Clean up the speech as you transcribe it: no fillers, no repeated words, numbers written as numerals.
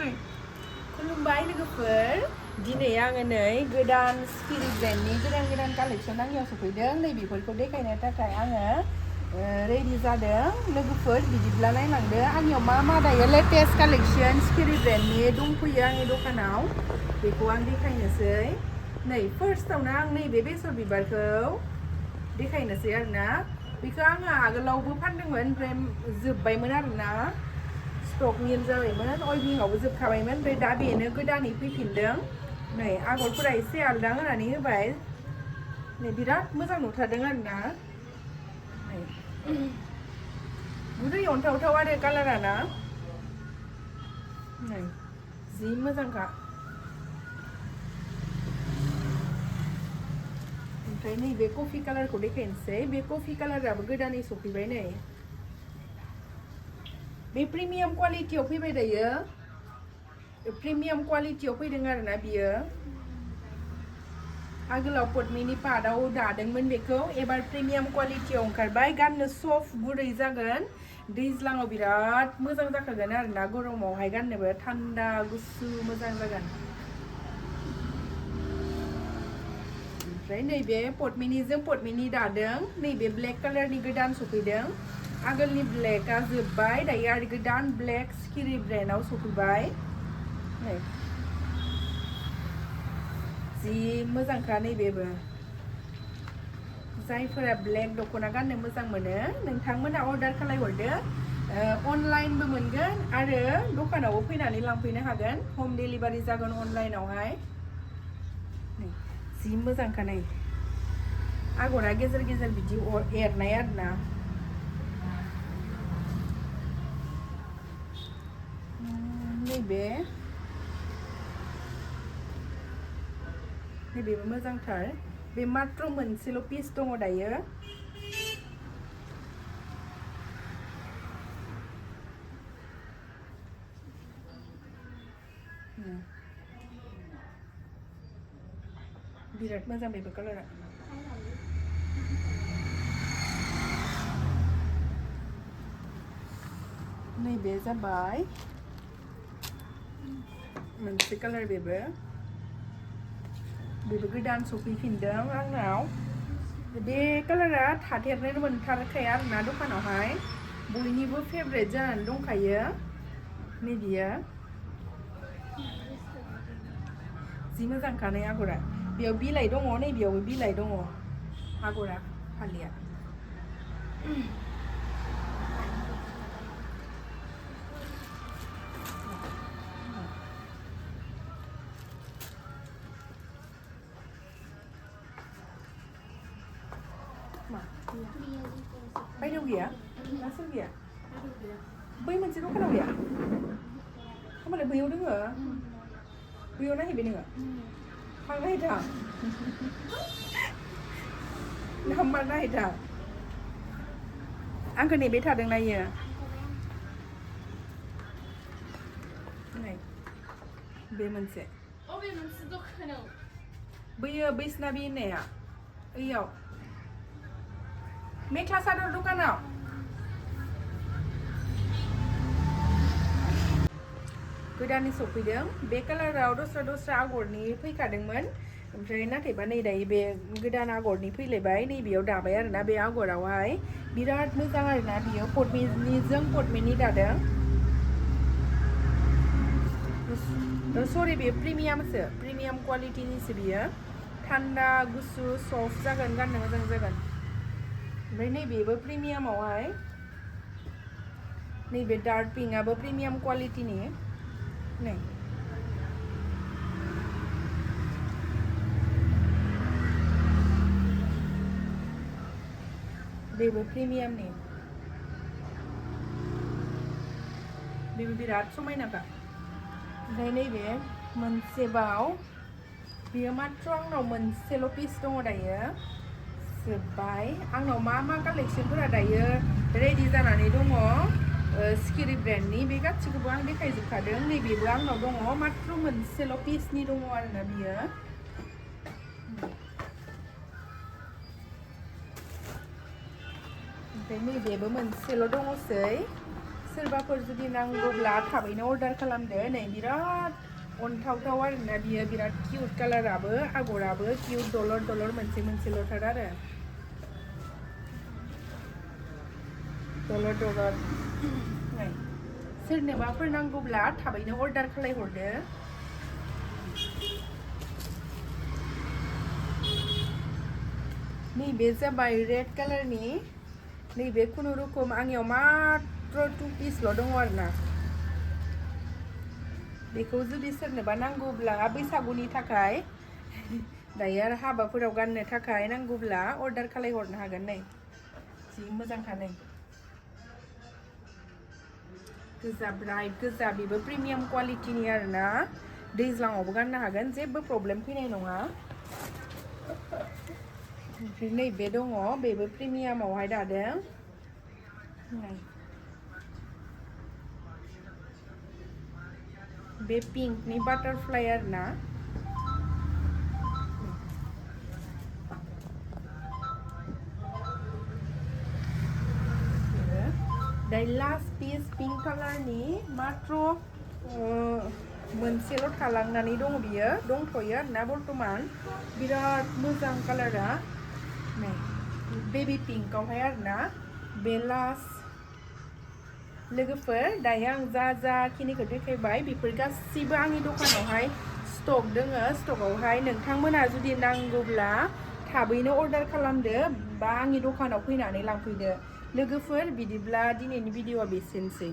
खुलुमबाय लोगोफोर दिनै आङो नै गोदान सिखिरि ब्रेन्डनि गोदान कालेक्सन आंनियाव सफैदों नै बेफोरखौ देखायनो थाखाय आङो रेडि जादों लोगोफोर बिदिब्ला नायलांदो आंनियाव मा दायो लेटेस्ट कालेक्सन सिखिरि ब्रेन्डनि दंफैयो आंनि दखानाव बेखौ आं देखायनोसै नै फार्स्टआवनो आं नैबे बेसर बिबारखौ देखायनोसै आरोना बेखौ आङो आगोलावबो फानदोंमोन ओमफ्राय जोब्बायमोन आरोना स्टक निल जाबायमोन अइभिंआवबो जोबखाबायमोन ओमफ्राय दा बेनो गोदानै फैफिनदों नै आगरफोरा एसे आलदा होनानै होबाय नै बिराद मोजां नुथारदों आरोना नै गुरै अन्थावथाव आरो कालारा ना नै जि मोजांखा ओमफ्राय नैबे कफि कालारखौ देखायनोसै बे कफि कालाराबो गोदानै सफैबाय नै बे प्रिमियाम क्वालिटियाव फैबाय दायो प्रिमियाम क्वालिटियाव फैदों आरोना बियो आगोलाव पद्मिनि पाटआव दादोंमोन बेखौ एबार प्रिमियाम क्वालिटियाव ओंखारबाय गाननो सफ्ट गुरै जागोन दैज्लाङाव बिराद मोजां जाखागोन आरोना गरमावहाय गाननोबो थान्दा गुसु मोजां जागोन ओमफ्राय नैबे पद्मिनि दादों नैबे ब्लेक कालारनि गोदान सफैदों आगोलनि ब्लेकआ जोब्बाय दायो आरो गोदान ब्लेक सिखिरि ब्रेन्डआव सफैबाय नै जि मोजांखा नैबेबो जायफोरा ब्लेक दख'ना गाननो मोजां मोनो नोंथांमोना अर्डार खालामहरदो अनलाइनबो मोनगोन आरो दखानावबो फैनानै लांफैनो हागोन हम डेलिभारि जागोन अनलाइनावहाय नै जि मोजांखा नै आगरा गेजेर गेजेर बिदि एरनाय आरोना नैबेबो मोजांथार बे मात्र मोनसेल' पिस दङ दायो बिराद मोजां बेबो कालारा नैबे जाबाय मोनसे कालार बेबो गोदान सफैफिनदों आंनाव बे कालारा थाथेरनो मोनथारखाया आरोना दखानावहाय बयनिबो फेभरेट जानानै दंखायो नैबेयो जि मोजांखा नै आगरा बेयाव बिलाइ दङ नैबेयावबो बिलाइ दङ आगरा फालिया बायनायाव गैया ना सोर गैया बै मोनसे दखानाव गैया होमबालाय बैयाव दोङो बैयाव नायहैबाय नोङो थां होमबा नायहैथां आंखौ नेबाय थादोंना इयो नै बे मोनसे बैयो बैष्णबी होननाया ओइयाव मेख्ला सादर दखानाव गोदानै सफैदों बे कालाराव दस्रा आगरनि फैखादोंमोन ओमफ्राय नाथायबा नै दायो बे गोदान आगरनि फैलायबाय नैबेयाव दाबाय आरोना बे आगरावहाय बिराद मोजां आरोना बियो पद्मिनि दादों सरि बेयो प्रिमियाम क्वालिटिनिसो बियो थान्दा गुसु सफ्ट जागोन गाननो मोजां जागोन ओमफ्राय नैबेबो प्रिमियामावहाय नैबे डार्क पिंकआबो प्रिमियाम क्वालिटिनि नै बेबो प्रिमियामनि बेबो बिराद समायनाखा ओमफ्राय नैबे मोनसेबाव बेयो मात्र आंनाव मोनसेल' पिस दङ दायो जोब्बाय आंनाव मा कालेक्सनफोरा दायो रेडि जानानै दङ सिखिरि ब्रेन्डनि बे गासिखौबो आं देखायजोबखादों नैबेबो आंनाव दङ मात्र मोनसेल' पिसनि दङ आरोना बियो ओमफ्राय नैबेबो मोनसेल' दङसै सोरबाफोर जुदि नांगौब्ला थाबैनो अर्डार खालामदो नै बिराद अनथावथाव आरोना बियो बिराद किउट कालाराबो आगराबो किउट दलर दलर मोनसेल'थार आरो दलर दलर नै सोरनोबाफोर नांगौब्ला थाबैनो अर्डार खालामहरदो नैबे जाबाय रेड कालारनि नैबे खुनुरुखुम आंनियाव मात्र 2 पिसल' दङ आरोना बेखौ जुदि सोरनोबा नांगौब्ला बैसागुनि थाखाय दायो आरो हाबाफोराव गाननो थाखाय नांगौब्ला अर्डार खालामहरनो हागोन नै जि मोजांखा नै गोजा ब्राइट गोजा बेबो प्रिमियाम क्वालिटिनि आरोना दैज्लाङावबो गाननो हागोन जेबो प्रब्लेम फैनाय नङा ओमफ्राय नैबे दङ बेबो प्रिमियामावहाय दादों बे पिंकनि बाटारफ्लाइ आरोना दायो लास्ट पिस पिंक कालारनि मात्र मोनसेल' थालांनानै दङ बियो दंथ'यो आरोना बर्तमान बिराद मोजां कालारा नै बेबी पिंकआवहाय आरोना बे लास्ट लोगोफोर दायो आं जाखिनिखौ देखायबाय बेफोर गासिबो आंनि दखानावहाय स्टक दोङो स्टकआवहाय नोंथांमोना जुदि नांगौब्ला थाबैनो अर्डार खालामदो बा आंनि दखानाव फैनानै लांफैदो लोगोफोर बिदिब्ला दिनैनि भिडिअआ बेसेनोसै